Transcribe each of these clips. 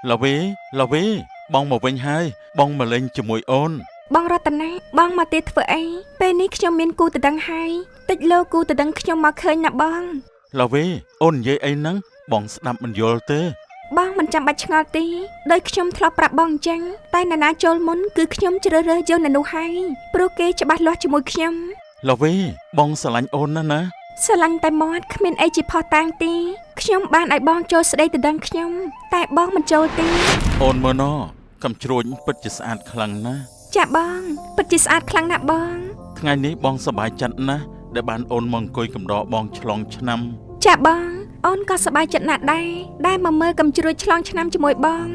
ឡាវីឡាវីបងមកវិញហើយបងមកលេងជាមួយអូន បងរតនាបងមកទៀតធ្វើអីពេលនេះខ្ញុំមានគូតដឹងហើយតិចលោគូតដឹងខ្ញុំមកឃើញណាបង ឡាវីអូននិយាយអីហ្នឹងបងស្ដាប់មិនយល់ទេ បងមិនចាំបាច់ឆ្ងល់ទេដោយខ្ញុំធ្លាប់ប្រាប់បងអញ្ចឹងតែណានាចូលមុនគឺខ្ញុំជ្រើសរើសយកនៅនោះហើយព្រោះគេច្បាស់លាស់ជាមួយខ្ញុំ ឡាវីបងស្រឡាញ់អូនណាស់ណា ស្រឡាញ់តែមាត់គ្មានអីជាផុសតាងទេខ្ញុំបានឲ្យបងចូលស្ដីទៅដឹងខ្ញុំតែបងមិនចូលទេ អូនមើលណកំជ្រួញពិតជាស្អាតខ្លាំងណាស់ ចាបងពិតជាស្អាតខ្លាំងណាស់បង ថ្ងៃនេះបងសប្បាយចិត្តណាស់ដែលបានអូនមកអង្គុយកំដរបងឆ្លងឆ្នាំ ចាបងអូនក៏សប្បាយចិត្តណាស់ដែរដែលមកមើលកំជ្រួចឆ្លងឆ្នាំជាមួយបង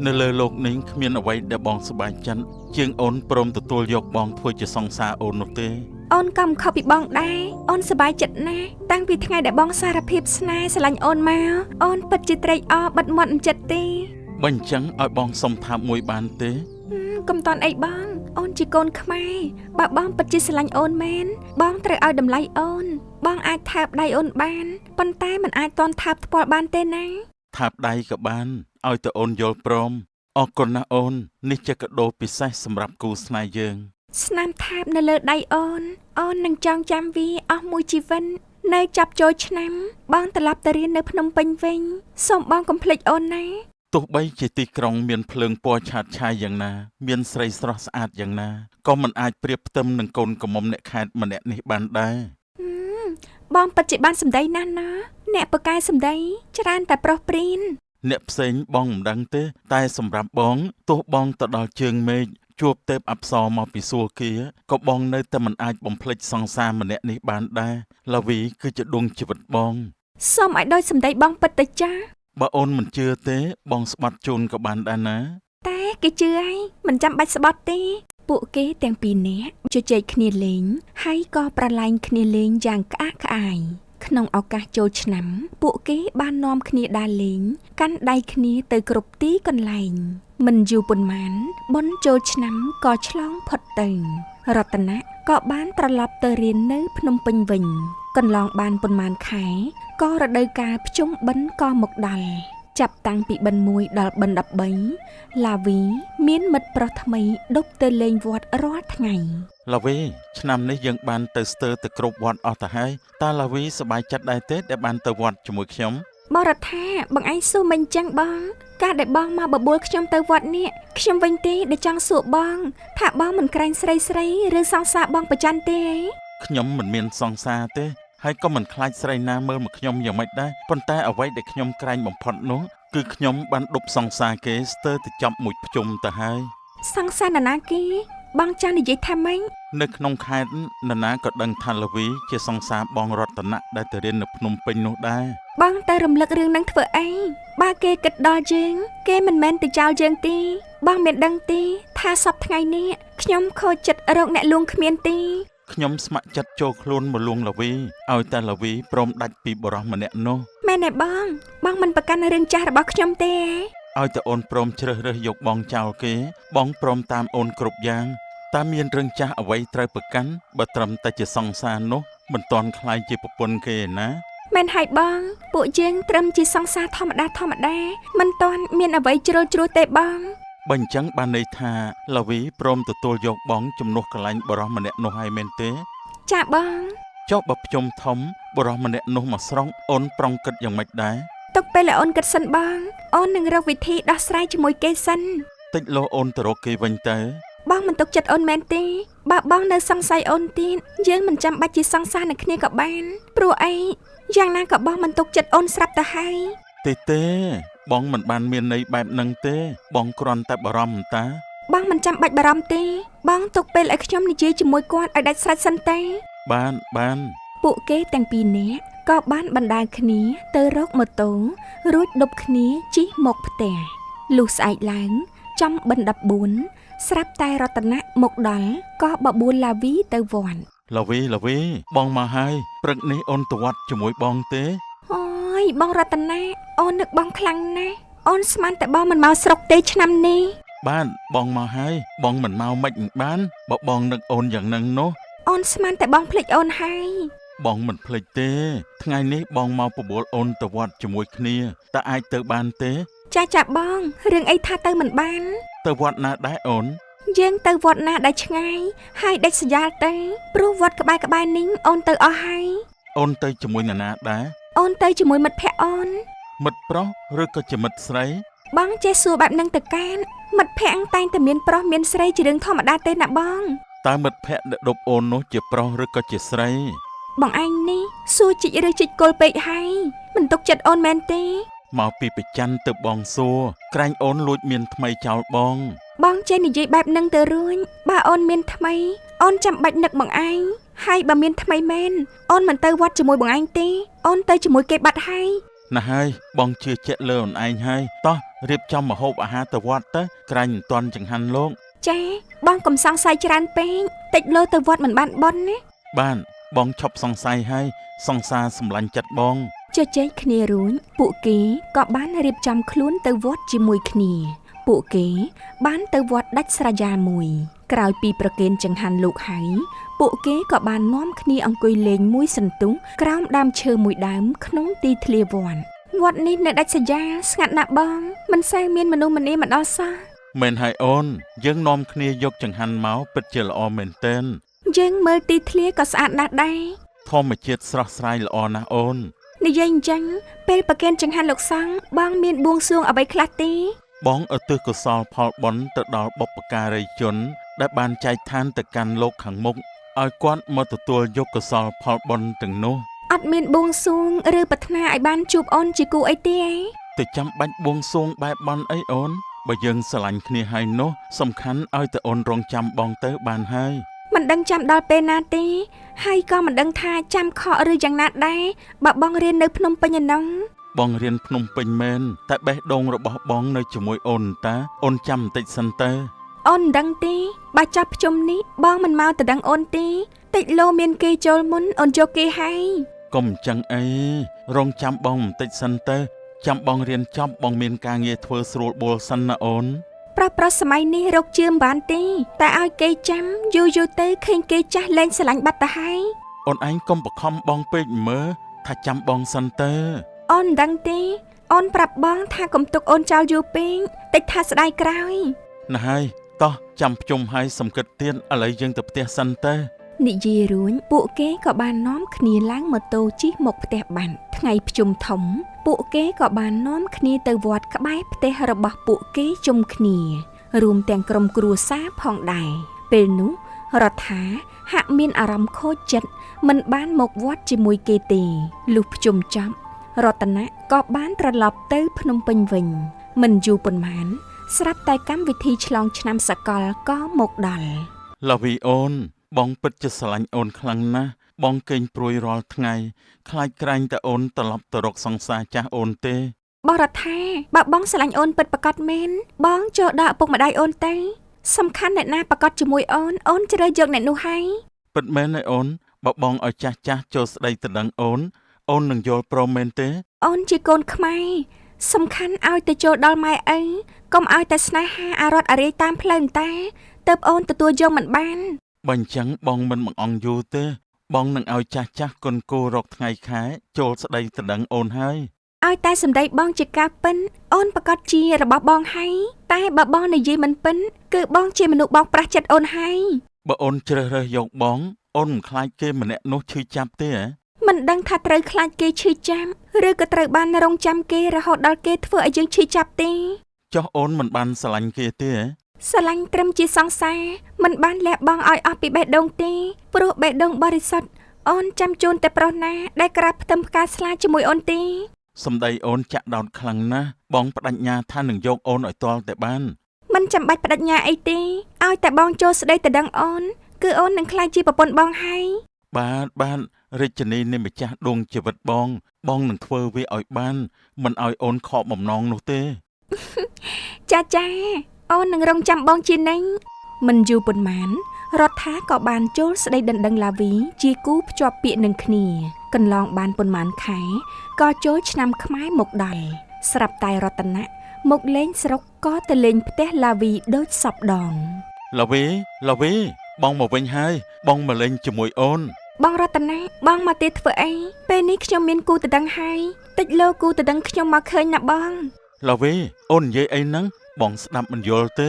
នៅលើโลกនេះគ្មានអ្វីដែលបងសប្បាយចិត្តជាងអូនព្រមទទួលយកបងធ្វើជាសង្សារអូននោះទេ អូនក៏មិនខុសពីបងដែរអូនសប្បាយចិត្តណាស់តាំងពីថ្ងៃដែលបងសារភាពស្នេហ៍ស្រឡាញ់អូនមកអូនពិតជាត្រេកអរបិទមាត់មិនចិត្តទេ បើអញ្ចឹងឲ្យបងសុំថាបមួយបានទេ ហឹមកុំតន់អីបង អូនជាកូនខ្មែរបើបងពិតជាស្រឡាញ់អូនមែនបងត្រូវឲ្យតម្លៃអូន បងអាចថើបដៃអូនបានប៉ុន្តែមិនអាចតន់ថើបថ្ពាល់បានទេណា ថាបដៃក៏បានឲ្យតែអូនយល់ព្រមអរគុណណាស់អូននេះជាកាដូពិសេសសម្រាប់គូស្នេហ៍យើង ស្នាមថើបនៅលើដៃអូន អូននឹងចងចាំវាអស់មួយជីវិតនៅចាប់ចូលឆ្នាំបងត្រឡប់ទៅរៀននៅភ្នំពេញវិញសូមបងកុំភ្លេចអូនណា ទោះបីជាទីក្រុងមានភ្លើងពណ៌ឆាតឆាយយ៉ាងណា មានស្រីស្រស់ស្អាតយ៉ាងណាក៏មិនអាចប្រៀបផ្ទឹមនឹងកូនក្រមុំអ្នកខេត្តម្នាក់នេះបានដែរ បងពិតជាបានសម្ដីណាស់ណាអ្នកពូកែសម្ដីច្រើនតែប្រុសព្រាន អ្នកផ្សេងបងមិនដឹងទេ តែសម្រាប់បងទោះបងទៅដល់ជើងមេឃជួបទេពអប្សរមកពីសួគ៌ាក៏បងនៅតែមិនអាចបំភ្លេចសង្សារម្នាក់នេះបានដែរឡាវីគឺជាដួងជីវិតបង សូមឲ្យដោយសម្ដីបងពិតទៅចាស់ បើអូនមិនជឿទេ បងស្បត់ជូនក៏បានដែរណា តែគេជឿហើយមិនចាំបាច់ស្បត់ទេ ពួកគេទាំងពីរនាក់ជជែកគ្នាលេងហើយក៏ប្រឡែងគ្នាលេងយ៉ាងក្អាកក្អាយក្នុងឱកាសចូលឆ្នាំ ពួកគេបាននាំគ្នាដើរលេង កាន់ដៃគ្នាទៅគ្រប់ទីកន្លែង មិនយូរប៉ុន្មានបុណ្យចូលឆ្នាំក៏ឆ្លងផុតទៅ រតនៈក៏បានត្រឡប់ទៅរៀននៅភ្នំពេញវិញ កន្លងបានប៉ុន្មានខែក៏រដូវកាលភ្ជុំបិណ្ឌក៏មកដល់ ចាប់តាំងពីបិណ្ឌ1ដល់បិណ្ឌ13ឡាវីមានមិត្តប្រុសថ្មីដប់ទៅលេងវត្តរាល់ថ្ងៃ ឡាវីឆ្នាំនេះយើងបានទៅស្ទើរទៅគ្រប់វត្តអស់ទៅហើយតើឡាវីសប្បាយចិត្តដែរទេដែលបានទៅវត្តជាមួយខ្ញុំ បងរដ្ឋាបងឯងសួរមិនអញ្ចឹងបង ការដែលបងមកបបួលខ្ញុំទៅវត្តនេះខ្ញុំវិញទេដែលចង់សួរបង ថាបងមិនក្រែងស្រីស្រីឬសង្សារបងប្រច័នទេអី ខ្ញុំមិនមានសង្សារទេហើយក៏មិនខ្លាចស្រីណាមើលមកខ្ញុំយ៉ាងម៉េចដែរប៉ុន្តែអ្វីដែលខ្ញុំក្រែងបំផុតនោះគឺខ្ញុំបានដប់សង្សារគេស្ទើរទៅចាប់មួយភ្ជុំទៅហើយ សង្សារនរណាគេបងចង់និយាយថាម៉េច នៅក្នុងខេត្តនរណាក៏ដឹងថាឡាវីជាសង្សារបងរតនៈដែលទៅរៀននៅភ្នំពេញនោះដែរ បងទៅរំលឹករឿងនឹងធ្វើអីបើគេគិតដល់យើង គេមិនមែនទៅចោលយើងទេបងមានដឹងទេថាសប្តាហ៍ថ្ងៃនេះខ្ញុំខូចចិត្តរកអ្នកលួងគ្មានទេ ខ្ញុំស្ម័គ្រចិត្តចូលខ្លួនមកលួងឡាវីឲ្យតែឡាវីព្រមដាច់ពីបុរសម្នាក់នោះ មែនទេបង បងមិនប្រកាន់រឿងចាស់របស់ខ្ញុំទេហ៎ ឲ្យតែអូនព្រមជ្រើសរើសយកបងចោលគេ បងព្រមតាមអូនគ្រប់យ៉ាងតើមានរឿងចាស់អ្វីត្រូវប្រកាន់បើត្រឹមតែជាសង្សារនោះមិនទាន់ក្លាយជាប្រពន្ធគេឯណា មែនហើយបង ពួកយើងត្រឹមជាសង្សារធម្មតាធម្មតាមិនទាន់មានអ្វីជ្រុលជ្រួសទេបង បើអញ្ចឹងបានន័យថាឡាវីព្រមទទួលយកបងជំនួសកន្លែងបុរសម្នាក់នោះហើយមែនទេ ចាបង ចុះបើភ្ជុំធំបុរសម្នាក់នោះមកស្រុកអូនប្រុងគិតយ៉ាងម៉េចដែរ ទុកពេលឲ្យអូនគិតសិនបង អូននឹងរកវិធីដោះស្រាយជាមួយគេសិន តិចលោអូនទៅរកគេវិញទៅ បងមិនទុកចិត្តអូនមែនទេបើបងនៅសង្ស័យអូនទៀតយើងមិនចាំបាច់ជាសង្សារនឹងគ្នាក៏បានព្រោះអីយ៉ាងណាក៏បងមិនទុកចិត្តអូនស្រាប់ទៅហើយ ទេទេបងមិនបានមានន័យបែបហ្នឹងទេ បងគ្រាន់តែបារម្ភតា បងមិនចាំបាច់បារម្ភទេបងទុកពេលឲ្យខ្ញុំនិយាយជាមួយគាត់ឲ្យដាច់ស្រេចសិនទេ បានបាន ពួកគេទាំងពីរនាក់ក៏បានបណ្ដើរគ្នាទៅរកម៉ូតូរួចដប់គ្នាជិះមកផ្ទះលុះស្អែកឡើងចំបិណ្ឌ14ស្រាប់តែរតនៈមកដល់ក៏បបួលឡាវីទៅវត្ត ឡាវីឡាវីបងមកហើយព្រឹកនេះអូនទៅវត្តជាមួយបងទេ អូយបងរតនាអូននឹកបងខ្លាំងណាស់អូនស្មានតែបងមិនមកស្រុកទេឆ្នាំនេះ បានបងមកហើយបងមិនមកមិនបានបើបងនឹកអូនយ៉ាងហ្នឹងនោះ អូនស្មានតែបងភ្លេចអូនហើយ បងមិនភ្លេចទេ ថ្ងៃនេះបងមកបបួលអូនទៅវត្តជាមួយគ្នាតើអាចទៅបានទេ ចាចាបងរឿងអីថាទៅមិនបាន ទៅវត្តណាដែរអូន យើងទៅវត្តណាដែលឆ្ងាយហើយដាច់ស្រយាលទៅព្រោះវត្តក្បែរក្បែរនេះអូនទៅអស់ហើយ អូនទៅជាមួយនរណាដែរ អូនទៅជាមួយមិត្តភក្តិអូន មិត្តប្រុសឬក៏ជាមិត្តស្រី បងចេះសួរបែបហ្នឹងទៅកានមិត្តភក្តិតែងតែមានប្រុសមានស្រីជារឿងធម្មតាទេណាបង តើមិត្តភក្តិដែលដប់អូននោះជាប្រុសឬក៏ជាស្រី បងឯងនេះសួរជីកឬជីកគល់ពេកហើយមិនទុកចិត្តអូនមែនទេ មកពីប្រច័នទៅបងសួរក្រែងអូនលួចមានថ្មីចោលបង បងចេះនិយាយបែបហ្នឹងទៅរួចបើអូនមានថ្មីអូនចាំបាច់នឹកបងឯងហើយបើមានថ្មីមែនអូនមិនទៅវត្តជាមួយបងឯងទេអូនទៅជាមួយគេបាត់ហើយ ណាស់ហើយបងជឿជាក់លើអូនឯងហើយតោះរៀបចំម្ហូបអាហារទៅវត្តទៅក្រែងមិនទាន់ចង្ហាន់លោក ចាបងកំសង្ស័យច្រើនពេកតិចលោទៅវត្តមិនបានប៉ុនណា បានបងឈប់សង្ស័យហើយសង្សារសម្លាញ់ចិត្តបង ជជែកគ្នារួចពួកគេក៏បានរៀបចំខ្លួនទៅវត្តជាមួយគ្នា ពួកគេបានទៅវត្តដាច់ស្រយាលមួយ ក្រោយពីប្រគេនចង្ហាន់លោកហើយពួកគេក៏បាននាំគ្នាអង្គុយលេងមួយសន្ទុះក្រោមដើមឈើមួយដើមក្នុងទីធ្លាវត្តវត្តនេះនៅដាច់ស្រយាលស្ងាត់ណាស់បងមិនសូវមានមនុស្សម្នាមកដល់សោះ មែនហើយអូនយើងនាំគ្នាយកចង្ហាន់មកពិតជាល្អមែនទែន យើងមើលទីធ្លាក៏ស្អាតណាស់ដែរ ធម្មជាតិស្រស់ស្រាយល្អណាស់អូន និយាយអញ្ចឹងពេលប្រគេនចង្ហាន់លោកសង្ឃបងមានបួងសួងអ្វីខ្លះទេ បងឧទ្ទិសកុសលផលបុណ្យទៅដល់បុព្វការីជន ដែលបានចែកឋានទៅកាន់លោកខាងមុខឲ្យគាត់មកទទួលយកកុសលផលបុណ្យទាំងនោះ អត់មានបួងសួងឬប្រាថ្នាឲ្យបានជួបអូនជាគូអីទេឯង ទៅចាំបាច់បួងសួងបែបបន់អីអូនបើយើងស្រឡាញ់គ្នាហើយនោះសំខាន់ឲ្យតែអូនរងចាំបងទៅបានហើយ មិនដឹងចាំដល់ពេលណាទេហើយក៏មិនដឹងថាចាំខកឬយ៉ាងណាដែរបើបងរៀននៅភ្នំពេញឯណោះ បងរៀនភ្នំពេញមែនតែបេះដូងរបស់បងនៅជាមួយអូនតាអូនចាំបន្តិចសិនទៅ អូនមិនដឹងទេបើចាប់ភ្ជុំនេះបងមិនមកទៅដឹងអូនទេតិចលោមានគេចូលមុនអូនយកគេហើយក ុំអញ្ចឹងអីរងចាំបងបន្តិចសិនទៅចាំបងរៀនចប់បងមានការងារធ្វើស្រួលបួលសិនណាអូន ប្រុសប្រុសសម័យនេះរកជឿមិនបានទេតែឲ្យគេចាំយូរយូរទៅឃើញគេចាស់លែងស្រឡាញ់បាត់ទៅហើយ អូនឯងកុំបខំបងពេកមើលថាចាំបងសិនទៅ អូនមិនដឹងទេអូនប្រាប់បងថាកុំទុកអូនចោលយូរពេកតិចថាស្ដាយក្រោយ ណាស់ហើយតោះចាំភ្ជុំហើយសំគិតទៀតឥឡូវយើងទៅផ្ទះសិនទៅ និយាយរួចពួកគេក៏បាននាំគ្នាឡើងម៉ូតូជិះមកផ្ទះបានថ្ងៃភ្ជុំធំ ពួកគេក៏បាននាំគ្នាទៅវត្តក្បែរផ្ទះរបស់ពួកគេជុំគ្នា រួមទាំងក្រុមគ្រួសារផងដែរពេលនោះរដ្ឋាហាក់មានអារម្មណ៍ខូចចិត្តមិនបានមកវត្តជាមួយគេទេលុះភ្ជុំចប់រតនៈក៏បានត្រឡប់ទៅភ្នំពេញវិញ មិនយូរប៉ុន្មាន ស្រាប់តែកម្មវិធីឆ្លងឆ្នាំសកលក៏មកដល់ ឡាវីអូន បងពិតជាស្រឡាញ់អូនខ្លាំងណាស់បងគេងព្រួយរាល់ថ្ងៃខ្លាចក្រែងតែអូនត្រឡប់ទៅរកសង្សារចាស់អូនទេ បងរដ្ឋាបើបងស្រឡាញ់អូនពិតប្រាកដមែនបងចូលដល់ឪពុកម្ដាយអូនទៅសំខាន់អ្នកណាប្រកាសជាមួយអូនអូនជ្រើសយកអ្នកនោះហើយ ពិតមែនទេអូនបើបងឲ្យចាស់ចាស់ចូលស្ដីទៅដឹងអូន អូននឹងយល់ព្រមមែនទេ អូនជាកូនខ្មែរសំខាន់ឲ្យទៅចូលដល់ម៉ែឪកុំឲ្យតែស្នេហាអារត់អារាយតាមផ្លូវតែទៅអូនទទួលយកមិនបាន បើអញ្ចឹងបងមិនបង្អង់យូរទេ បងនឹងឲ្យចាស់ចាស់គុនគូរកថ្ងៃខែចូលស្ដីទៅដឹងអូនហើយ ឲ្យតែសម្ដីបងជាការពិនអូនប្រកាសជារបស់បងហើយតែបើបងនិយាយមិនពិនគឺបងជាមនុស្សបោកប្រាស់ចិត្តអូនហើយ បើអូនជ្រើសរើសយកបង អូនមិនខ្លាចគេម្នាក់នោះឈឺចាប់ទេហ៎ មិនដឹងថាត្រូវខ្លាចគេឈឺចាំឬក៏ត្រូវបានរងចាំគេរហូតដល់គេធ្វើឲ្យយើងឈឺចាប់ទេ ចុះអូនមិនបានស្រឡាញ់គេទេហ៎ ស្រឡាញ់ត្រឹមជាសង្សារមិនបានលះបង់ឲ្យអស់ពីបេះដូងទេព្រោះបេះដូងបរិសុទ្ធអូនចាំជូនតែប្រុសណាដែលក្រាបផ្ទឹមផ្កាស្លាជាមួយអូនទេ សម្ដីអូនចាក់ដោតខ្លាំងណាស់បងបដិញ្ញាថានឹងយកអូនឲ្យទាល់តែបាន មិនចាំបាច់បដិញ្ញាអីទេឲ្យតែបងចូលស្ដីទៅដឹងអូនគឺអូននឹងក្លាយជាប្រពន្ធបងហើយ បាទបាទរាជនីនៃម្ចាស់ដួងជីវិតបង បងនឹងធ្វើវាឲ្យបាន មិនឲ្យអូនខកបំណងនោះទេ ចាចាអូននឹងរងចាំបងជានិញមិនយូរប៉ុន្មានរដ្ឋាក៏បានចូលស្ដីដណ្ដឹងឡាវីជាគូភ្ជាប់ពាក្យនឹងគ្នា កន្លងបានប៉ុន្មានខែក៏ចូលឆ្នាំខ្មែរមកដល់ស្រាប់តែរតនៈមកលេងស្រុកក៏ទៅលេងផ្ទះឡាវីដូចសពដង ឡាវីឡាវីបងមកវិញហើយ បងមកលេងជាមួយអូន បងរតនៈបងមកទៀតធ្វើអីពេលនេះខ្ញុំមានគូតដឹងហើយតិចលោគូតដឹងខ្ញុំមកឃើញណាបង ឡាវីអូននិយាយអីហ្នឹងបងស្ដាប់មិនយល់ទេ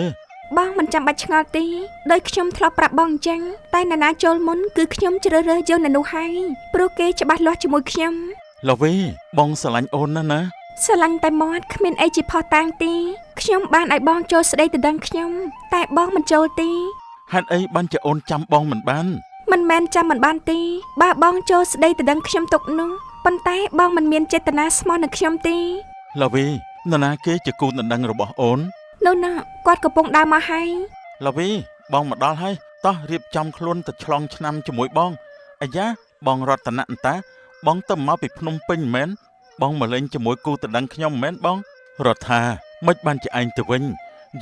បងមិនចាំបាច់ឆ្ងល់ទេដោយខ្ញុំធ្លាប់ប្រាប់បងអញ្ចឹងតែនរណាចូលមុនគឺខ្ញុំជ្រើសរើសយកអ្នកនោះហើយព្រោះគេច្បាស់លាស់ជាមួយខ្ញុំ ឡាវីបងស្រឡាញ់អូនណាស់ណា ស្រឡាញ់តែមាត់គ្មានអីជាផុសតាងទេខ្ញុំបានឲ្យបងចូលស្ដីទៅដឹងខ្ញុំតែបងមិនចូលទេ ហេតុអីបានជាអូនចាំបងមិនបាន មិនមែនចាំមិនបានទេបើបងចូលស្ដីទៅដឹងខ្ញុំទុកនោះប៉ុន្តែបងមិនមានចេតនាស្មោះនឹងខ្ញុំទេ ឡាវីនរណាគេជាគូដណ្ដឹងរបស់អូន នោះណាគាត់កំពុងដើរមកហើយ ឡាវីបងមកដល់ហើយតោះរៀបចំខ្លួនទៅឆ្លងឆ្នាំជាមួយបងអាយ៉ាបងរតនៈអន្តាបងទៅមកពីភ្នំពេញមែនបងមកលេងជាមួយគូដណ្ដឹងខ្ញុំមែនបងរដ្ឋាមិនបានជាឯងទៅវិញ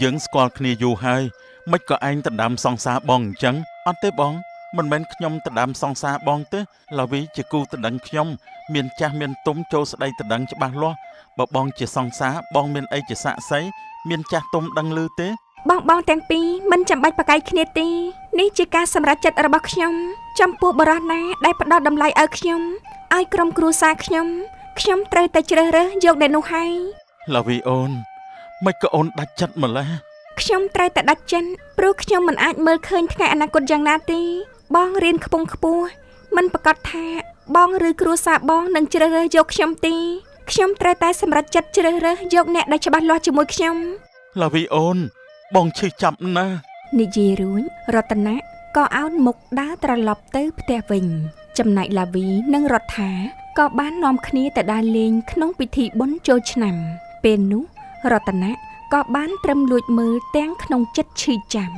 យើងស្គាល់គ្នាយូរហើយមិនក៏ឯងដណ្ដើមសង្សារបងអញ្ចឹងអត់ទេបងមិនមែនខ្ញុំដណ្ដើមសង្សារបងទេឡាវីជាគូដណ្ដឹងខ្ញុំមានចាស់មានទុំចូលស្ដីដណ្ដឹងច្បាស់លាស់បើបងជាសង្សារបងមានអីជាសាក្សីមានចាស់ទុំដឹងឮទេ បងបងទាំងពីរមិនចាំបាច់ប្រកែកគ្នាទេនេះជាការសម្រេចចិត្តរបស់ខ្ញុំចំពោះបរិះណាដែលផ្ដល់តម្លៃឲ្យខ្ញុំឲ្យក្រុមគ្រួសារខ្ញុំខ្ញុំត្រូវតែជ្រើសរើសយកអ្នកនោះហើយ ឡាវីអូនមិនក៏អូនដាច់ចិត្តម្ល៉េះ ខ្ញុំត្រូវតែដាច់ចិនព្រោះខ្ញុំមិនអាចមើលឃើញថ្ងៃអនាគតយ៉ាងណាទេបងរៀនខ្ពង់ខ្ពស់មិនប្រកាសថាបងឬគ្រួសារបងនឹងជ្រើសរើសយកខ្ញុំទេខ្ញុំត្រូវតែសម្រេចចិត្តជ្រើសរើសយកអ្នកដែលច្បាស់លាស់ជាមួយខ្ញុំ ឡាវីអូន បងឈឺចាប់ណាស់ និយាយរួចរតនៈក៏អោនមុខដើរត្រឡប់ទៅផ្ទះវិញ ចំណែកឡាវីនិងរដ្ឋាក៏បាននាំគ្នាទៅដើរលេងក្នុងពិធីបុណ្យចូលឆ្នាំ ពេលនោះរតនៈក៏បានត្រឹមលួចមើលទាំងក្នុងចិត្តឈឺចាំ